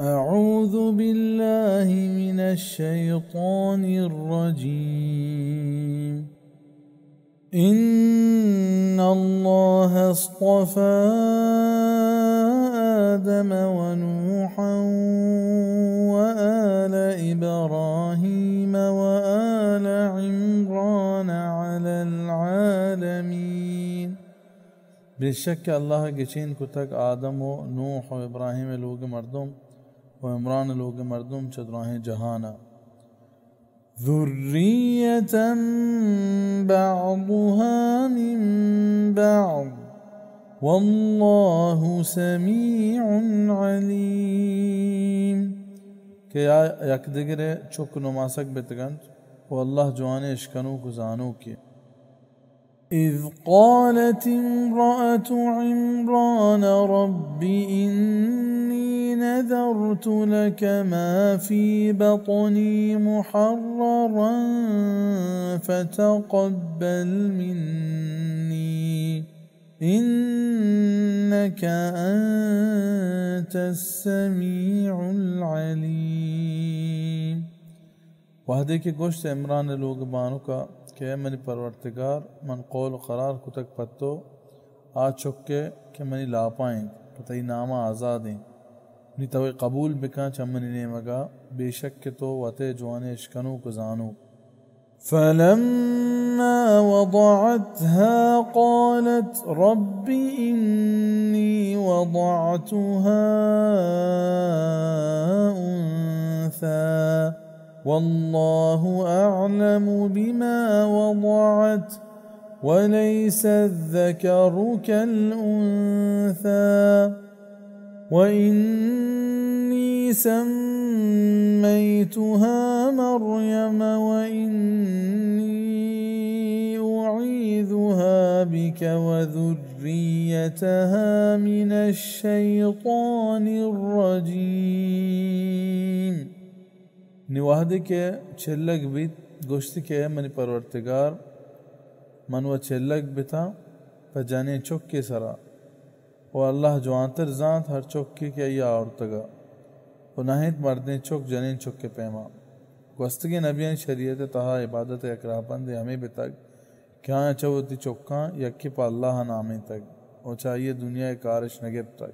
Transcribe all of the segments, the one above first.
أعوذ بالله من الشيطان الرجيم. إن الله اصطفى آدم ونوحا وآل إبراهيم وآل عمران على العالمين. بے شک کہ اللہ ءَ گچین کتگ آدم و نوح و ابراہیم ءِ لوگ ءِ مردم و عمران ءِ لوگ ءِ مردم چہ دراہیں جہان ءَ۔ ذرية بعضها من بعض والله سميع عليم۔ کہ آ یک دگرے چک نماسگ بیتگ انت و اللہ جوانیں اشکنوک و زانوکے۔ إذ قالت امرأة عمران رب إني نذرت لك ما في بطني محررا فتقبل مني إنك أنت السميع العليم۔ وہدے کہ گوشت عمران ءِ لوگ ءِ بانک ءَ کہ اے منی پرورتگار، من قول و قرار کتگ پہ تو آ چک ءِ کہ منی لاپا انت، پہ تئی نام ءَ آزاد انت، نی تو اے قبول بکن چہ منی نیمگ ءَ، بے شک کہ تو وت ئے جوانیں اشکنوک و زانوک۔ فلما وضعتها قالت رب إني وضعتها أنثى والله أعلم بما وضعت وليس الذكر كالأنثى وإني سميتها مريم وإني أعيذها بك وذريتها من الشيطان الرجيم۔ نی وہدے کہ چلگ بیت، گوشتی کہ اے منی پرورتگار، من و چلگ بتاں پہ جنیں چکے سرا، و اللہ جوانتر زانت ہر چکے کہ آئی ءَ آورتگ ءَ، و نہ انت مردیں چک جنین چک ءِ پیما۔ گوستگیں نبیانی شریعت ءِ تہا عبادت ءِ یک راہبندے ہمے بتگ کہ آیاں چہ وتی چکاں یکے پہ اللہ ءَ نامینتگ و چہ آئی ءَ دنیا ءِ کار اش نہ گپتگ۔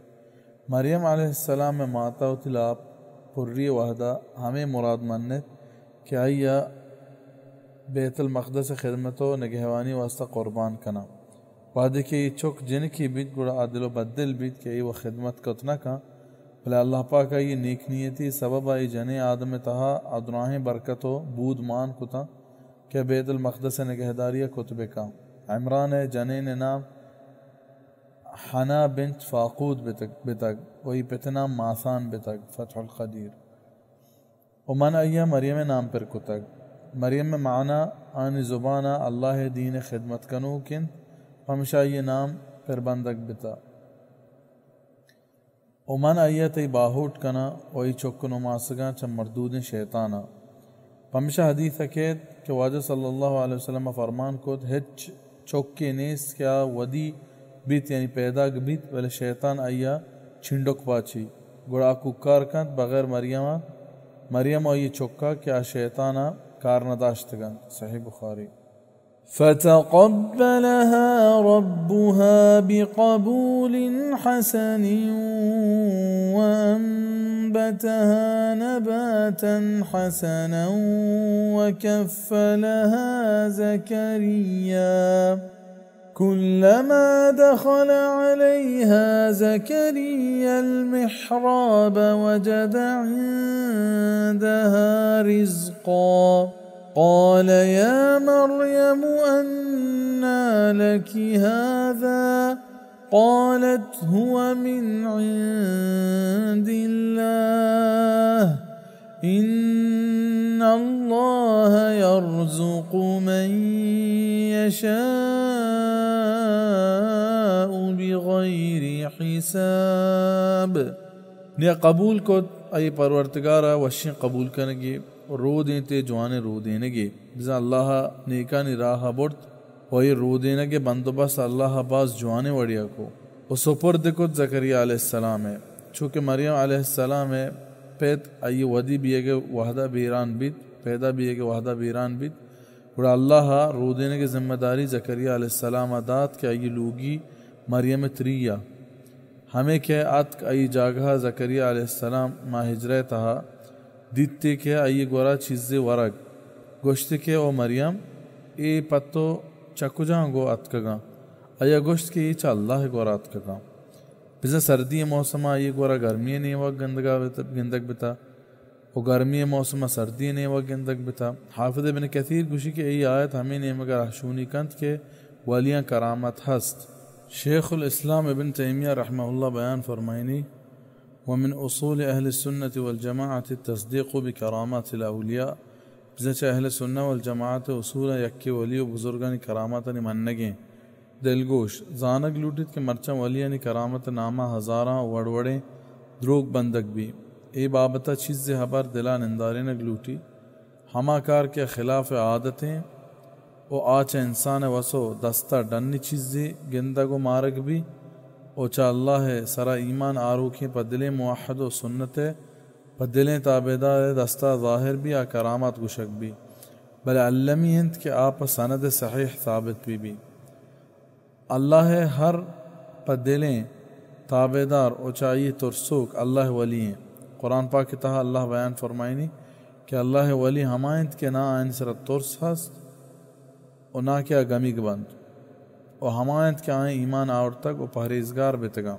مریم علیہ السلام ءِ مات ءَ وتی لاپ پری ءِ وہد ءَ ہمے مراد منت کہ آئی ءَ بیت المقدس ءِ خدمت و نگہوانی واسطہ قربان کناں۔ وہدے کہ اے چک جنکے بیت، گڑا آ دل و بددل بیت کہ اے و خدمت کت نہ کن، بلے اللہ پاک آئی ءِ نیک نیتی ءِ سبب ءَ اے جنیں آدم ءِ تہا آ دراہیں برکت و بود مان کتاں کہ بیت المقدس ءِ نگہداری ءَ کت بکن۔ عمران ءِ جنین ءِ نام حنا بنت فاقود بتگ، بتگ و اے پت ءِ نام ماسان بتگ، فتح القدیر۔ و من آئی ءَ مریم ءِ نام پر کتگ۔ مریم ءِ معنی آنی زبان ءَ اللہ ءِ دین ءِ خدمت کنوک انت، پمشا آئی ءِ نام پر بندگ بتا۔ و من آئی ءَ تئی باہوٹ کناں و اے چک ءِ نماسگاں چہ مردودیں شیطاناں۔ پمشا حدیث ءَ کیت کہ واجہ صلی اللہ علیہ وسلم ءَ فرمان کت، ہچ چکے نیست کہ آ ودی بیت، یعنی پیداک بیت، بلے شیطان آئی ءَ چنڈک پاچی، گڑا آ کوکار کنت بغیر مریم ءَ، مریم ءُ آئی ءِ چک ءَ کہ آ شیطان ءَ کار نہ داشتگ اَنت۔ صحیح بخاری۔ فتقبلها ربها بقبول حسن وأنبتها نباتا حسنا وكفلها زكريا كلما دخل عليها زكريا المحراب وجد عندها رزقا قال يا مريم أنى لك هذا قالت هو من عند الله إن الله يرزق من يشاء بغير حساب۔ نیا قبول کت، آئی پرورتگار ءَ وشیں قبول کنگے، رودینتے جوانیں رودینگے۔ بزاں اللہ ءَ نیکانی راہ ءَ برت ءُ اے رودینگ ءِ بندوبست اللہ ءَ باز جوانیں وڑے ءَ کو ءُ سپرد کت زکریا علیہ السلام ءَ۔ چونکہ مریم علیہ السلام ءِ پت آئی ودی بیگ ءِ وہدا بیران بیت، پیدا بیگ ءِ وہدا بیران بیت، گڑا اللہ ءَ رودینگ ءِ ذمہ داری زکریا علیہ السلام ءَ دات کہ آئی لوگی مریم ءِ تری ءَ۔ ہمے کہ اتک آئی جاگہ ءَ زکریا علیہ السلام ماں ہجرہ ءِ تہا دیتی کہ آئی گورا چیزے ورگ۔ گوشتی کہ او مریم، اے پہ تو چہ کجا گوں اتکگاں؟ آئی ءَ گوشت کہ اے چہ اللہ ءِ گورا اتکگاں۔ بزاں سردی ءِ موسم ءَ آئی گورا گرمی ءِ نیمگ گندگ ءَ بت-، گندگ بتا۔ و گرمی ءِ موسم ءَ سردی ءِ نیمگ گندگ بتا۔ حافظ ابن کثیر گوشی کہ اے آیت ہمے نیمگ ءَ رہشونی کنت کہ ولیاں کرامت ہست۔ شیخ الاسلام ابن تیمیہ رحمہ اللہ بیان فرمائنی، ومن اصول اہل السنة والجماعة التصدیق بکرامات الاولیاء، بزاں چہ اہل سنہ والجماعت ءِ اصول ءَ یکے ولی و بزرگانی کراماتانی منگیں۔ دلگوش، زانگ لوٹیت کہ مرچاں ولیانی کرامت ءِ نام ءَ ہزاراں وڑ وڑیں دروگ بندگ بی۔ اے بابت ءَ چیزے ہبر دل ءَ نندارینگ لوٹی۔ ہما کار کہ خلاف عادتیں و آ چہ انسان ءِ وس و دست ءَ ڈنی چیزے گندگ و مارگ بی و چہ اللہ ءِ سرا ایمان آروکیں پہ دلیں موحد و سنت ءِ پہ دلیں تابعدار ءِ دست ءَ ظاہر بی، آ کرامات گوشگ بی۔ بلے المی انت کہ آ پہ سند صحیح ثابت بی بی۔ اللہ ءِ ہر پہ دلیں تابعدار و چہ آئی ترسوک اللہ ءِ ولی ایں۔ قرآن پاک ءِ تہا اللہ بیان فرمائنی کہ اللہ ءِ ولی ہما انت کہ نہ آیانی سرا ترس ہست و نہ کہ آ گمیگ بنت، و ہما انت کہ آیاں ایمان آورتگ و پہریزگار بیتگاں۔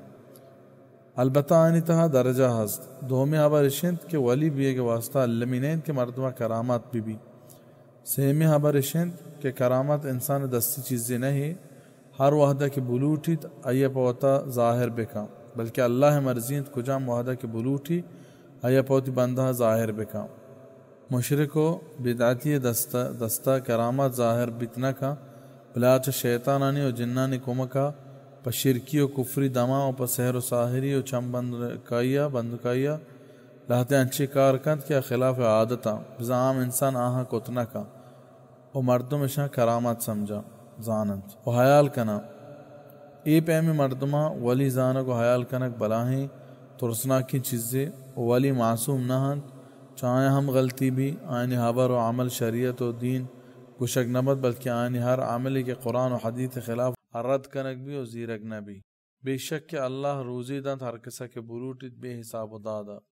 البتہ آیانی تہا درجہ ہست۔ دومی ہبر اش انت کہ ولی بیگ ءِ واسطہ المی نہ انت کہ مردم ءَ کرامات بہ بی۔ سیمی ہبر اش انت کہ کرامات انسان ءِ دستی چیزے نہ ایں، ہر وہد ءَ کہ بلوٹیت آئی ءَ پہ وتا ظاہر بکن، بلکہ اللہ ءِ مرضی انت کجام وہد ءَ کہ بلوٹی آئی ءَ پہ وتی بندہ ءَ ظاہر بکن۔ مشرک و بدعتی ءِ دست، دست ءَ کرامات ظاہر بیت نہ کن، بلے آ چہ شیطانانی و جنانی کمک ءَ پہ شرکی و کفری دماں و پہ سحر و ساحری و چم بندکائی ءَ، بندکائی ءَ لہتے انچیں کار کنت کہ آ خلاف عادت انت، بزاں عام انسان آہاں کت نہ کن و مردم اشاں کرامات سمجھاں، زاننت و حیال کناں۔ اے پیمیں مردماں ولی زانگ و حیال کنگ بلاہیں ترسناکیں چیزے و ولی معصوم نہ انت، چہ آیاں ہم غلطی بی، آیانی ہبر و عمل شریعت و دین گوشگ نہ بنت، بلکہ آیانی ہر عملے کہ قرآن و حدیث ءِ خلاف ءَ رد کنگ بی و زیرگ نہ بی۔ بے شک کہ اللہ روزی دنت ہر کس ءَ کہ بلوٹیت بے حساب و داد ءَ۔